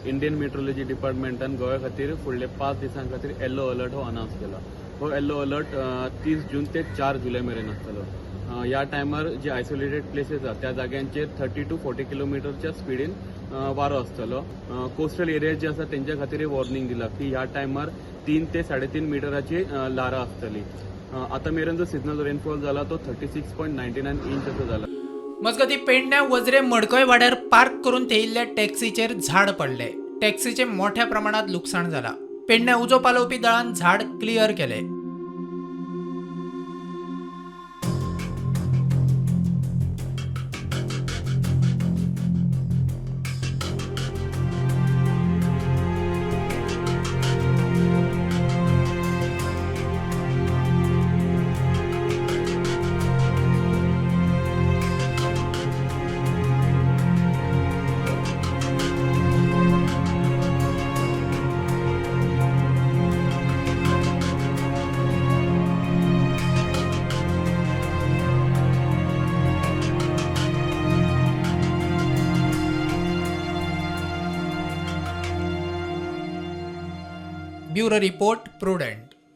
Indian metrology डिपार्टमेंटान गोंया खातीर फुडले 5 दिसां खातीर येल्लो अलर्ट हो अनावन्स केला. हो येल्लो अलर्ट 30 जून ते 4 जुलय मेरेन आसतलो. ह्या टायमार जे आयसोलेटेड प्लेसीस आसा त्या जाग्यांचेर 30 टू 40 किलोमिटरच्या स्पिडीन वारो आसतलो. कोस्टल एरिया जे आसा तेंच्या खातीर वॉर्निंग दिला की ह्या टायमार 3 ते 3.5 मिटराची ल्हारां आसतली. आतां मेरेन जो सिजनल रेनफॉल जाला तो 36.99 इंच असो जाला. मजगतीं पेडण्यां वजरे मडकय वाड्यार पार्क करून थेयिल्ल्या टॅक्सीचेर झाड पडले. टॅक्सीचे मोठ्या प्रमाणात लुकसाण जाला. पेडण्यां उजो पालोवपी दळान झाड क्लियर केले. Bureau report, Prudent.